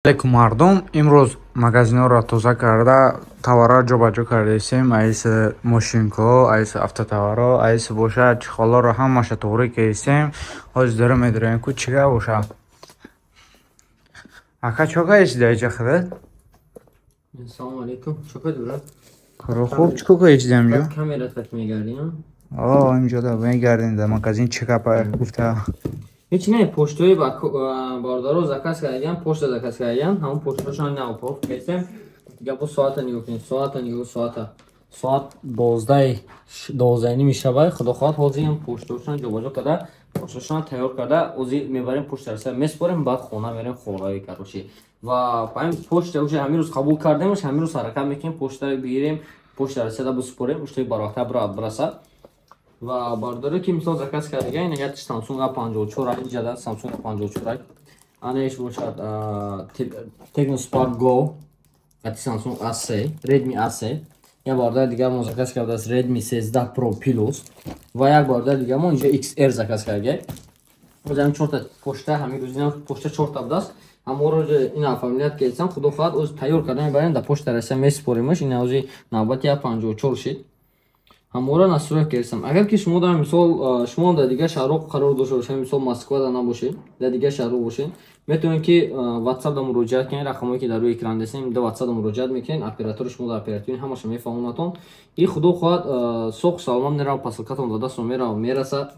Алейкум, мардум! Имрӯз магазинҳоро тоза карда, товарҳоро ҷобаҷо кардаистем. Аиси мошинкаҳо, аиси автотоварҳо, аиси боша чехолҳоро ҳамаша туғрӣ кардистем. Ҳозир дора медорем ку чӣ гап боша. Ака, чо кардисти дар иҷа худат? Салому алейкум. Чо кардӣ, брат? Коро хуб, чӣ кор кардисти дар инҷо? Камера так мегардем. О, инҷо да мегардем, дар магазин чӣ гапа гуфта. Ҳеч не, поштои бародаро заказ кардагиам, почта заказ кардагиам, ҳамон поштошон на упаковка кардем. Дига бо соата нигоҳ кунед, соата нигоҳ, соата. Соат 12:30 шабай, худо хоҳад, ҳозир поштошон ҷобаҷо карда, поштошон тайёр карда, ҳозир мебарем почта Россия меспорем, баъд хона мерем хораи, короче. Ва ҳамин почта уже ҳамин рӯз қабул кардемш, ҳамин рӯз ҳаракат мекунем, почта бигирем, почта Россияда бисупорем, уштои барвақта бирад бирасад. Ва бародаре ки мисол заказ кардага, ин як Samsung A54, инҷада Samsung A54, анаиш бошад Tecno Spark Go қати Samsung A3, Redmi A3. Як бародари дигар мо заказ кардааст Redmi 13 Pro Plus ва як бародари дигар мо инҷа XR заказ карда. Боз ҳамин чорта почта, ҳамин рӯзина почта чорта будааст. Ҳаморо ин оформлять кардам, худо хоҳад, оз тайёр карда мебарем, дар почта Россия месупоримаш. Ин ҳозир навбати A54 шид. Ҳамора настройка кардам. Агар ки шумо дар мисол, шумо дар дигар шаҳрҳо қарор дошта бошед, мисол Москвада набошед, дар дигар шаҳрҳо бошед, метавонед ки WhatsApp да муроҷиат кунед, рақамҳое ки дар рӯи экран дестем, дар WhatsApp да муроҷиат мекунед, оператори шумо дар оперативни ҳамаша мефаҳмонатон. И худо хоҳад, соқ саломат мерава, посылкатон ба дастон мерава, мерасад.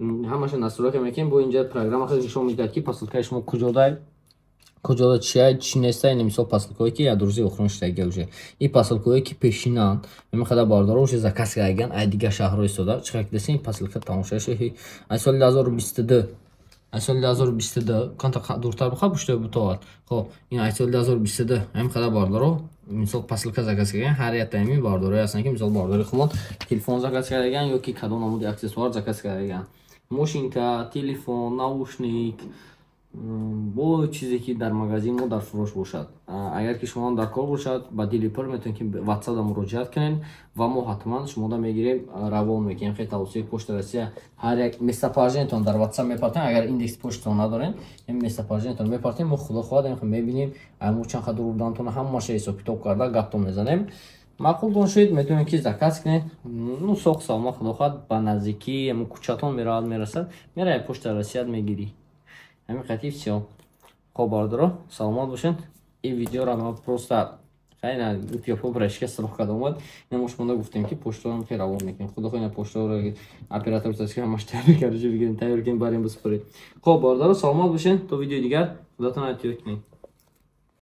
Ҳамаша настройка мекунем, бо инҷа программа хеле нишон медиҳад, ки посылкаи шумо куҷодай, куҷода чия, чӣ неста. Ин мисол посылкаҳое ки як рӯзи охирон шудагия уже. И посылкаҳое ки пешинанд, ҳамин қадар бародаро уже заказ кардагиянд, ай дигар шаҳрҳо истода. Чӣ қадр десем, ин посылка тамошо шуд ай соли 2022, ай соли 2022. Канта дуртар бихоҳ, пуштои бутовад. Хоб, ин ай соли 2022 ҳамин қадар бародаро мисол посылка заказ кардагиянд. Ҳар якта ҳамин бародарое ҳастанд, ки мисол бародари худмон телефон заказ кардагиянд ё ки кадом намуди аксессуар заказ кардагиянд. Мошинка, телефон, наушник, бо чизе ки дар магазин мо дар фурӯш бошад. Агар ки шумо дар кор бошад, ба дили пур метавонед ки WhatsApp да муроҷиат кунед ва мо ҳатман шумода мегирем, равон мекунем. Хеле тавассути почта Россия ҳар як местоположениятон дар WhatsApp мепартем. Агар индекс почтатон надорем, местоположениятон мепартем, мо худо хоҳад мебинем, мо чанд қадр бурдантон, ҳамаша ҳисоб китоб карда гаптон мезанем. Маъқултон шуд, метавонед ки заказ кунед. Ну, соқ саломат, худо хоҳад, ба наздикии ҳамн кӯчатон меравад, мерасад, меравед почта Россият мегирӣ. Ҳамин қатиб всё. Хоб, бародаро, саломат бошед. Ин видеоро ман просто хайна гуфт, брашка сироқ карда омад. Ина мо шумода гуфтем, ки почтаро хеле равон мекунем. Худо хоҳад, почтаро оператор ҳамаш тайёр карда бигирем, тайёр кунем, барем, бисупоред. Хоб, бародаро, саломат бошед, то видеои дигар, худотон эҳтиёт кунед.